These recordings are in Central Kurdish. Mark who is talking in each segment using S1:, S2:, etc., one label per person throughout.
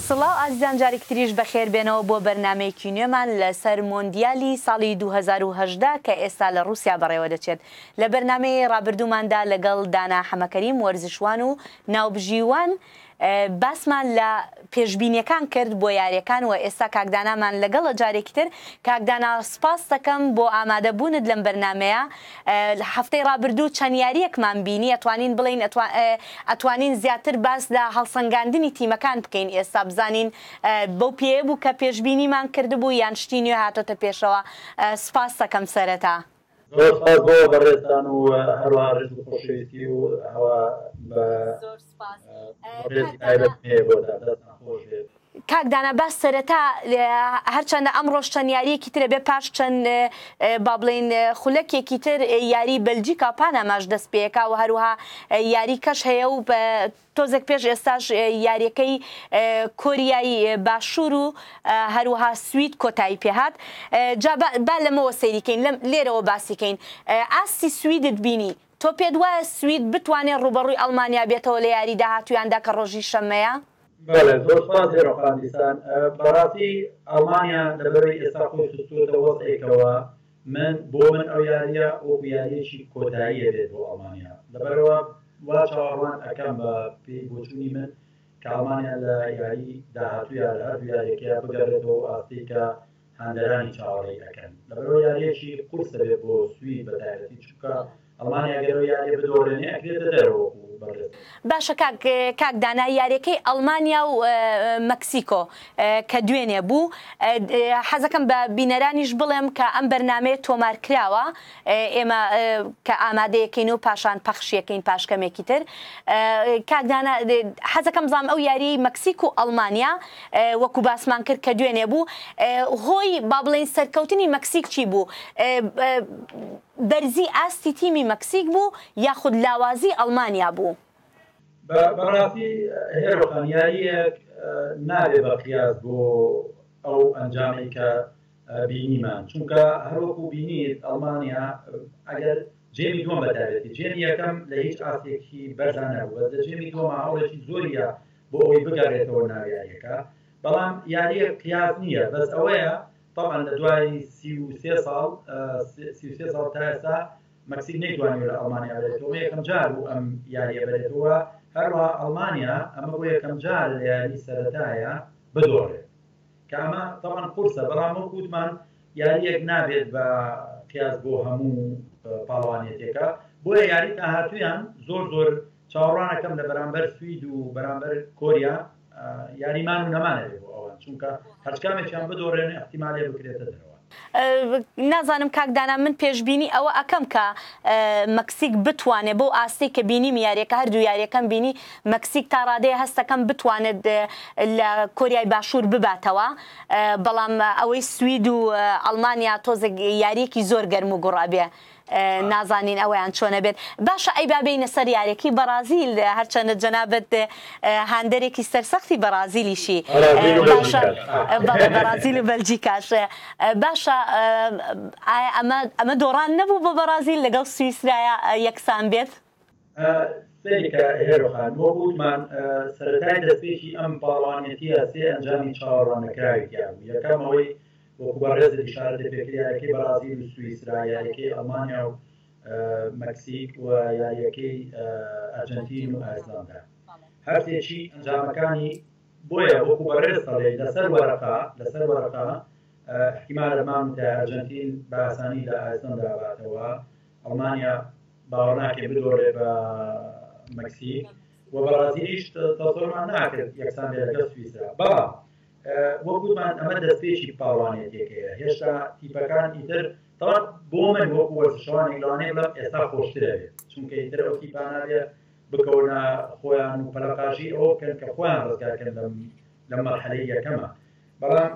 S1: سڵاو ئازیزان جارێکی تریش بەخێر بێنەوە بۆ بەرنامەیەکی نوێمان لەسەر مۆندیالی ساڵی 2018 کە ئێستا لە ڕووسیا بەڕێوە دەچێت. لە بەرنامەی ڕابردووماندا لەگەڵ دانا حەمەکەریم وەرزشوان و ناوبژیوان باسمان لە پێشبینیەکان کرد بۆ یاریەکان و ئێستا کاک دانامان لەگەڵە جارێکی تر کاک دانا سپاست دەکەم بۆ ئامادە بوونت لەم بەرنامەیە هەفتەی ڕابردوو چەند یاریەکمان بینی ئەتوانین بڵێین ئەتوانین زیاتر باس لە هەڵسەنگاندنی تیمەکان بکەین ئێستا بزانین بەو پێیە بوو کە پێشبینیمان کردبوو یان شتی نوێ هاتۆتە پێشەوە سپاست دەکەم سەرەتا.
S2: زۆر سپاس بۆ بەڕێزتان و هەروەها ڕێز و خۆشەویستی و هەوا بە ڕێزی تایبەت هەیە بۆتان دەستتان خۆش بێت.
S1: کاک دانا با سەرەتا هەرچەندە ئەمڕۆش چەند یاریەکی ترە بێ پاش چەند با بڵێین خولەکێکی تر یاری بەلجیکا و پاناماش دەست پێکا و هەروها یاری کەش هەیە و تۆزێک پێش ئێستاش یاریەکەی کۆریای باشوور و هەروەها سوید کۆتایی پێهات جا با لەمەوە سەیری کەین لەم لێرەوە باسی کەین ئاستی سویدت بینی تۆ پێت وایە سوید بتوانێت ڕووبەڕووی ئەڵمانیا بێتەوە لە یاری داهاتوویاندا کە ڕۆژی شەممەیە؟
S2: بەڵێ زۆر سوپاس هێرۆ خان دیسان بەڕاستی ئەڵمانیا لەبەرەی ئێستا خۆی خستووەتە وەزعێکەوە من بۆ من ئەو یاریە وەکو یاریەکی کۆتایی ئەبێت بۆ ئەڵمانیا لەبەرئەوە وا چاوەڕوان ئەکەم بە پێی بۆچوونی من کە ئەڵمانیا لە یاری داهاتوویا لە هەردوو یاریەکەیا بگەڕێتەوە ئەو ئاستەی کە هاندەرانی چاوەڕێی ئەکەن لەبەرئەوە یاریەکی قورس ئەبێت بۆ سوید بە تایبەتی چونکە ئەڵمانیا گەر ئەو یاریە بدۆڕێنێ ئەکرێتە دەرەوە وەکو بەڕێزت.
S1: باشە کاک کاک دانا یاریەکەی ئەڵمانیا و مەکسیکۆ کە دوێنێ بوو حەزەکەم بە بینەرانیش بڵێم کە ئەم بەرنامەیە تۆمار کراوە ئێمە کە ئامادەیەکەین و پاشان پەخشیەکەین پاش کەمێکی تر کاک دانا حەزەکەم بزانم ئەو یاریەی مەکسیک و ئەڵمانیا وەکو باسمان کرد کە دوێنێ بوو هۆی با بڵێین سەرکەوتنی مەکسیک چی بوو بەرزی ئاستی تیمی مەکسیک بوو یاخود لاوازی ئەڵمانیا بوو؟
S2: بەڕاستی هێرۆ خان یارییەک نابێ بە قیاس بۆ ئەو ئەنجامەی کە بینیمان چونکە هەروەکو بینیت ئەڵمانیا ئەگەر جێمی دووەم بە تایبەتی جێمی یەکەم لە هیچ ئاستێکی بەرزا نەبوو بەس لە جێمی دووەم هەوڵێکی زۆریە بۆ ئەوەی بگەڕێتەوە ناو یاریەکە بەڵام یاریەک قیاس نییە بەس ئەوەیە تەبعەن لە دوای 33 ساڵ 33 ساڵ تا ئێستا مەکسیک نەیتوانیوە لە ئەڵمانیا بەرێتەوە، ئەمە یەکەم جار بوو ئەم یارییە بەرێتەوە، هەروەها ئەڵمانیا ئەمە بۆ یەکەم جارە لە یاری سەرەتایە بدۆڕێت کە ئەمە تەبعەن قورسە، بەڵام وەک وتمان یارییەک نابێت بە قیاس بۆ هەموو پاڵەوانێتیەکە، بۆیە یاری داهاتوویان زۆر زۆر چاوەڕوانەکەم لە بەرامبەر سوید و بەرامبەر کۆریا یاری مان و نەمان ئەبێ بۆ ئەوان چونکە هەرچ کامێکیان بدۆڕێنێ ئیحتیمالێ بکرێتە دەرەوە.
S1: نازانم کاک دانا من پێشبینی ئەوە ئەکەم کە مەکسیک بتوانێت بەو ئاستەی کە بینیم یاریەکە هەردوو یاریەکەم بینی مەکسیک تا ڕادەیە هەستەکەم بتوانێت لە کۆریای باشوور بباتەوە بەڵام ئەوەی سوید و ئەڵمانیا تۆزێک یاریەکی زۆر گەرم و گوڕ ئەبێ نازانین ئەوەیان چۆنە بێت باشە ئەی با بێینە سەر یاریەکەی بەڕازیل هەرچەندە جەنابت هاندەرێکی سەرسەختی بەڕازیلیشی باشە بەڵێ بەڕازیل و بەلجیکاش باشە ئایا ئەمە ئەمە دۆڕان نەبوو بۆ بەڕازیل لەگەڵ سویسرایا یەکسان بێت؟
S2: سەیرکە هێرۆ خان وەک وتمان سەرەتای دەستپێکی ئەم پاڵەوانێتیە سێ ئەنجامی چاوەڕواننەکراوی تیا بوو یەکەم ئەوەی وەکو بەڕێزت ئیشارەتت پێکرد یاریەکەی بەڕازیل و سویسرا، یاریەکەی ئەڵمانیا و مەکسیک و یاریەکەی ئەرجەنتین و ئایسلەندا. هەرسێکی ئەنجامەکانی بۆیە وەکو بەڕێزت دەڵێی لەسەر وەرەقە لەسەر وەرەقە ئیحتیمالە مان وتایە ئەرجەنتین بە ئاسانی لە ئایسلەندا باتەوە، ئەڵمانیا باوەڕ ناکەین بدۆڕێ بە مەکسیک و بەڕازیلیش تەسەورمان ناکرد یەکسان بێ لەگەڵ سویسرا. بەڵام وەک وتمان ئەمە دەستپێکی پاڵەوانێتیەکەیە هێشتا تیپەکان ئیتر تەوان بۆ من وەکو وەرزشەوانێک لەوانەیە بڵێم ئێستا خۆشترە بێت چونکە ئیتر ئەو تیپانە بێ بکەونە خۆیان و پەلەقاژی ئەوە بکەن کە خۆیان ڕزگارکەن لەم لەم مەرحەلەی یەکەمە بەڵام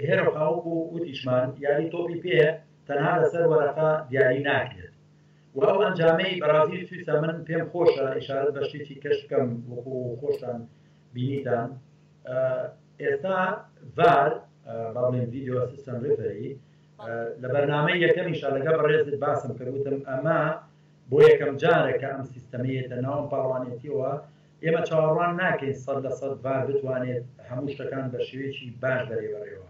S2: هێرۆ خان وەکو وتیشمان یاری تۆپی پێ تەنها لەسەر وەرەقە دیاری ناکرێت و ئەو ئەنجامەی بەڕازیل سویسرا من پێم خۆشە ئیشارەت بە شتێکی کەش بکەم وەکو خۆشتان بینیتان ئێستا ڤار با بڵێین ڤیدیۆ ئەسیستەن ڕێفەری لە بەرنامەی یەکەمیشا لەگەڵ بەڕێزت باسم کرد وتم ئەمە بۆ یەکەم جارە کە ئەم سیستەمەیەتە ناو ئەم پاڵەوانێتیەوە. ئێمە چاوەڕوان ناکەین 100% ڤار بتوانێت هەموو شتەکان بە شێوەیەکی باش بەرێ بەڕێوە.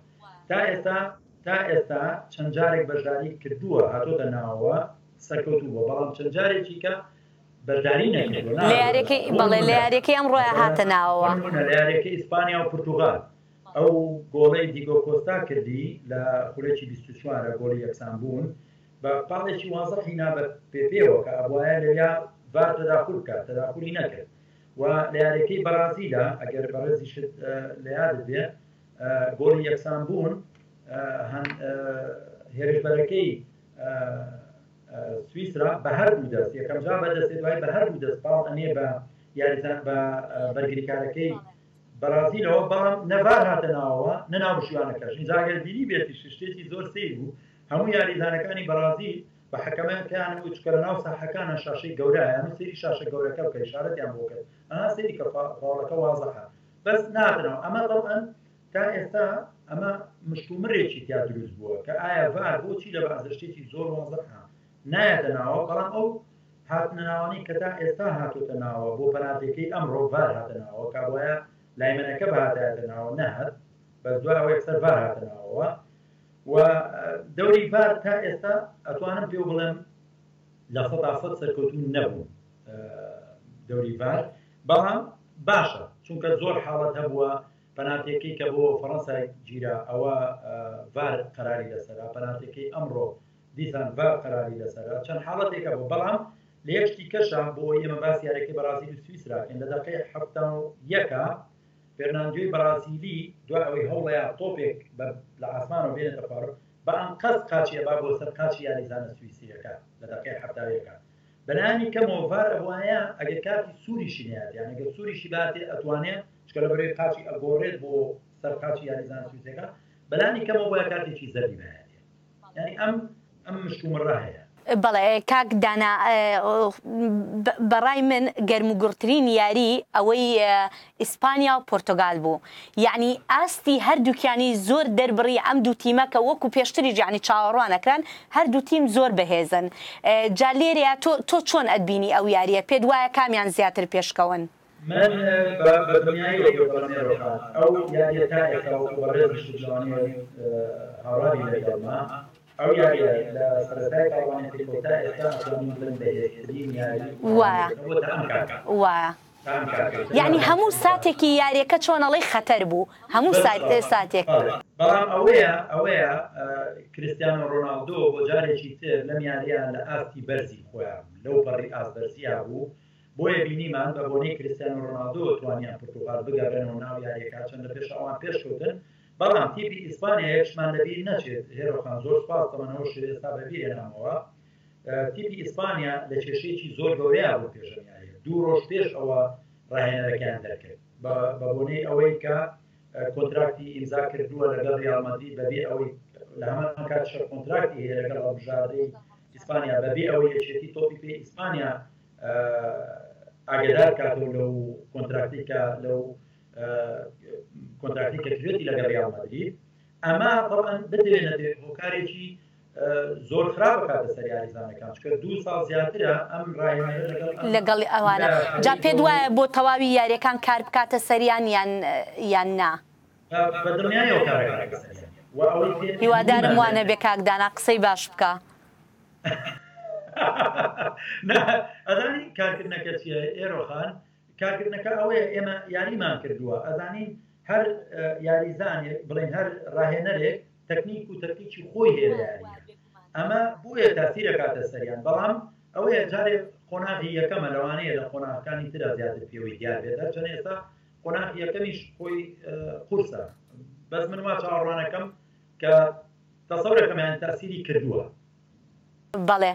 S2: تا ئێستا تا ئێستا چەند جارێک بەشداری کردووە هاتۆتە ناوەوە سەرکەوتوو بووە بەڵام چەند جارێکی کە بەشداری نەکردووە
S1: لە یاریەکەی بەڵێ لە یاریەکەی ئەمڕۆیا هاتە ناوەوە. بۆ نموونە
S2: لە یاریەکەی ئیسپانیا و پورتوغال ئەو گۆڵەی دیگۆ کۆستا کردی لە خولەکی 24 گۆڵی یەکسان بوون بە پاڵێکی وازحی نا بە پێپێوە کە ئەبوایە لەویا ڤار تەداخول بکات تەداخولی نەکرد و لە یاریەکەی بەرازیلە ئەگەر بەڕێزیشت لە یادت بێ گۆڵی یەکسان بوون هێرشبەرەکەی سویسرا بە هەردوو دەست یەکەم جار بە دەستێ دوای بە هەردوو دەست پاڵ ئەنێ بە یاریزان بە بەرگریکارەکەی بەرازیلەوە بەڵام نەڤار هاتە ناوەوە نە ناوبژیوانەکەش ئینجا ئەگەر بینی بێتی شتێکی زۆر سەیر بوو هەموو یاریزانەکانی بەرازیل بە حەکەمەکەیان وت چونکە لە ناو ساحەکانە شاشەی گەورەیان و سەیری شاشە گەورەکە بکە ئیشارەتیان بۆ کرد ئەها سەیری کە فاوڵەکە وازحە بەس ناتنەوە ئەمە تەبعەن تا ئێستا ئەمە مشتومڕێکی تیا دروست بووە کە ئایا ڤار بۆچی لە بەعزە شتێکی زۆر وازحە نایەتە ناوە بەڵام ئەو هاتنە ناوانەی کە تا ئێستا هاتۆتە ناوە بۆ پەناتێکەی ئەمڕۆ ڤار هاتە ناوە کابوایە لایمەنەکە بهاتایەتە ناوە نەهات بەس دوای ئەوە یەکسەر ڤار هاتە ناوەوە و دەوری ڤار تا ئێستا ئەتوانم پێو بڵێم 100% سەرکەوتوو نەبوو دەوری ڤار بەڵام باشە چونکە زۆر حاڵەت هەبووە پەناتێکەی کە بۆ فەڕەنسا گیرا ئەوە ڤار قەراری لەسەرە، پەناتێکەی ئەمڕۆ دیسان ڤار قەراری لەسەرە، چەند حاڵەتێک هەبوو، بەڵام لە یەک شتی کەشا بۆ ئەوەی ئێمە باسی یاریەکەی بەڕازیل و سویسرا بکەین لە دەقەی 71 فێرناندیۆی بەڕازیلی دوای ئەوەی هەوڵەیا تۆپێک بە لە ئاسمانەوە بێنێتە خوار بە ئەنقەست قاچی ئەبا بۆ سەر قاچی یاریزانە سویسریەکە لە دەقەی 71. بەلایەنی کەمەوە ڤار ئەبوایە ئەگەر کارتی سووریشی نەیات یان ئەگەر سووریشی باتێ ئەتوانێ چکە لە بەرەی قاچی ئەگۆڕێت بۆ سەر قاچی یاریزان سویسەکە بەلانی کەمەوە بۆیە کارتێکی زەردی بایەتێ یعنی ئەم ئەم مشتومڕە هەیە.
S1: بەڵێ کاک دانا بەڕای من گەرموگوڕترین یاری ئەوەی ئیسپانیا و پۆرتۆگال بوو یەعنی ئاستی هەردووکیانی زۆر دەربڕی ئەم دوو تیمە کە وەکو پێشتریش یەعنی چاوەڕوان ئەکران هەردوو تیم زۆر بەهێزن جا لێرەیا تۆ تۆ چۆن ئەتبینی ئەو یاریە پێت وایە کامیان زیاتر پێشکەون؟
S2: من بە بە دڵنیاییەوە پێت دەڵێم هێرۆ خان ئەو یاریە تا ئێستا وەکو بەڕێزیشت لەوانەیە هاوڕا بی لەگەڵما ئەو یاریە لە سەرەتای پاڵەوانێتیەکەوە تا ئێستا ئەتوانین بڵێین بەهێزترین یاری
S1: وایە
S2: پاڵەوانێتیەکە بووە تا ئەم کاتە.
S1: وایە. یەعنی هەموو ساتێکی یاریەکە چۆن ئەڵێی خەتەر بوو هەموو ساتێک.
S2: بەڵام ئەوەیە ئەوەیە کریستیانۆ ڕۆناڵدۆ بۆ جارێکی تر لەم یاریە لە ئاستی بەرزی خۆیان بوو لەو پەڕی ئاست بەرزیا بوو بۆیە بینیمان بە بۆنەی کریستیانۆ ڕۆناڵدۆ توانیان پرتوغال بگەڕێنەوە ناو یاریەکە چەند لە پێش ئەوان پێشکەوتن بەڵام تیپی ئیسپانیا یەکشمان لەبیر نەچێت هێرۆ خان زۆر سوپاس تەمەنەوە شێ ئێستا بەبیر هێنامەوە تیپی ئیسپانیا لە کێشەیەکی زۆر گەورەیا بوون پێش ئەم یارییە، دوو ڕۆژ پێش ئەوە ڕاهێنەرەکەیان دەرکرد بە بۆنەی ئەوەی کە کۆنتراکتی ئیمزا کردووە لەگەڵ ریال مەدرید بەبێ ئەوەی لە هەمان کاتیشە کۆنتراکتی هەیە لەگەڵ هەڵبژاردەی ئیسپانیا بەبێ ئەوەی یەکێتی تۆپی پێی ئیسپانیا ئاگادار کاتەوە لەو کۆنتراکتی کە لەو کۆنتراکتی کە کردوێتی لەگەڵ ریال مەدرید ئەمە طبعا بتەوێ نەتەوێ هۆکارێکی زۆر خراپ ئەکاتە سەر یاریزانەکان چونکە دوو ساڵ زیاترە ئەم ڕاهێنەرە لەگەڵ ئەم
S1: لەگەڵ ئەوانە جا پێت وایە بۆ تەواوی یاریەکان کار بکاتە سەریان یان یان نا؟
S2: بە دڵنیایەوە کار ئەکاتە سەریان و ئەوەی پێ
S1: هیوادارم
S2: بینیمان
S1: وا نەبێ کاک دانا قسەی باش بکا.
S2: نا ئەزانی کارکردنەکە چیە ئێرۆ خان کارکردنەکە ئەوەیە ئێمە یاریمان کردووە ئەزانین هەر یاریزانێک بڵێن هەر ڕاهێنەرێک تەکنیک و تەکتیکی خۆی هەیە لە یاریە ئەمە بۆیە تاسیر ئەکاتە سەریان بەڵام ئەوەیە جارێ قۆناغی یەکەمە لەوانەیە لە قۆناغەکانی ترا زیاتر پێوەی دیار بێت هەرچەند ئێستا قۆناغی یەکەمیش خۆی قورسە بەس من وا چاوەڕوانەکەم کە تەسەورەکەم یان تاسیری کردووە.
S1: بەڵێ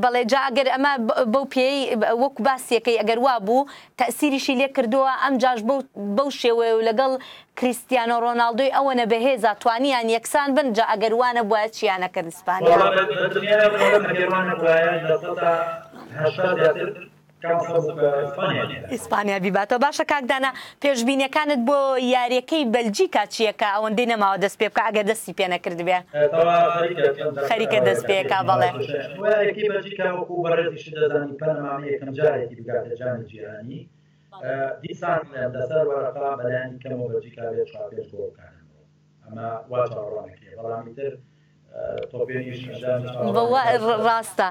S1: بەڵێ جا ئەگەر ئەمە بەو پێیەی وەکو باسیەکەی ئەگەر وابوو تەئسیریشی لێ کردووە ئەمجاش بەو بەو شێوەیە و لەگەڵ کریستیانۆ ڕۆناڵدۆی ئەوەنە بەهێزا توانیان یەکسان بن جا ئەگەر وا نەبوایە چیان ئەکرد ئیسپانیا؟
S2: وەڵا بە دڵنیایەوە ئەڵێم ئەگەر وا نەبوایە 80% زیاتر
S1: ئیسپانیا بیباتەوە باشە کاک دانا پێشبینیەکانت بۆ یاریەکەی بەلجیکا چیە کە ئەوەندەی نەماوە دەست پێ بکا ئەگەر دەستی پێ نەکردبێ خەریکە دەست پێ کا بەڵێ.
S2: یاریەکەی بەلجیکا وەکو بەڕێزیشت دەزانی پەنەما یەکەم جارێتی بگاتە جامی جیهانی. دیسان دەڵێم لەسەر وەرەقە بەلایەنی کەمەوە بەلجیکا بێت چوار پێنج گۆڵ بکات ئەمڕۆ ئەمە وا چاوەڕوان ئەکرێ بەڵام ئیتر تۆپێنیش ئەنجامی چاوەڕوانەکراوی
S1: ڕاستە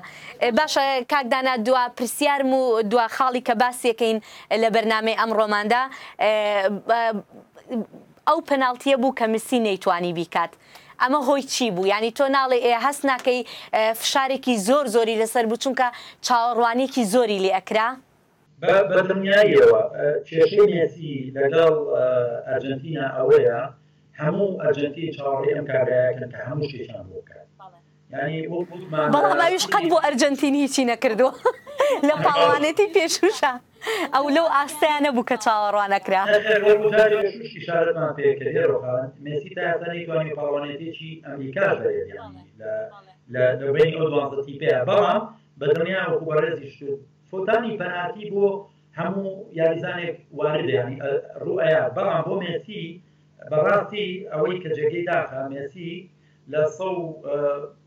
S1: باشە کاک دانا دوا پرسیارم و دوا خاڵی کە باسیەکەین لە بەرنامەی ئەمڕۆماندا ئەو پەناڵتیە بوو کە مسی نەیتوانی بیکات ئەمە هۆی چی بوو یانی تۆ ناڵێ ئێ هەست ناکەی فشارێکی زۆر زۆری لەسەر بوو چونکە چاوەڕوانیەکی زۆری لێ ئەکرا؟
S2: بە دڵنیاییەوە کێشەی مێسی لەگەڵ ئەرجەنتینا ئەوەیە هەموو ئەرجەنتین چاوەڕێی ئەم کابرایە کەن کە هەموو شتێکیان بۆ بکات یانی وەک وتمان
S1: بەڵام ئەویش قەت بۆ ئەرجەنتین هیچی نەکردووە لە پاڵەوانێتی پێشووشا ئەو لەو ئاستەیا نەبوو کە چاوەڕوان ئەکرا.
S2: نەخێر وەکو جاری پێشووش ئیشارەتمان پێ کرد هێرۆ خان مێسی تا ئێستا نەیتوانیوە پاڵەوانێتیەکی ئەمریکاش بەرێت یانی لە لە بەینی ئەو دوانزە تیپەیە بەڵام بە دڵنیام وەکو بەڕێزیش فوتانی پەنارتی بۆ هەموو یاریزانێک واردە یانی ڕوو ئەیات بەڵام بۆ مێسی بەڕاستی ئەوەی کە جێگەی داخە مێسی لە سە و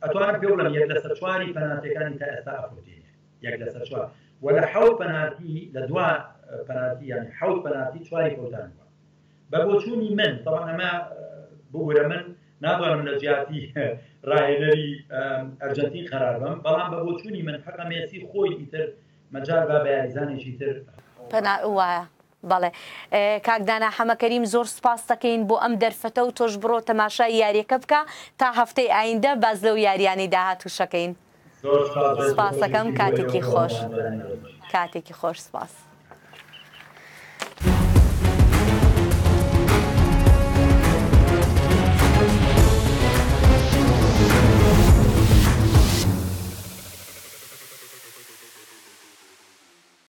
S2: ئەتوانم پێ بڵێم یەک لەسەر چواری پەنارتیەکانی تا ئێستا ئەفوتێنێ یەک لەسەر چوار و لە حەوت پەنارتی لە دوا پەنارتی یانی حەوت پەنارتی چواری فەوتانوە بە بۆچوونی من تەبعەن ئەمە ببورە من ناتوانم لە جیاتی راهێنەری ئەرجەنتین قەرار بەم بەڵام بە بۆچوونی من حەقە مێسی خۆی ئیتر مەجال با بە یاریزانێکی تر
S1: پەنا وایە بەڵێ کاک دانا حەمەکەریم زۆر سوپاست دەکەین بۆ ئەم دەرفەتە و تۆش بڕۆ تەماشای یاریەکە بکە تا هەفتەی ئایندە باس لەو یاریانەی داهاتووشەکەین
S2: زۆر سوپاس
S1: سوپاسەکەم کاتێکی خۆش کاتێکی خۆش سوپاس.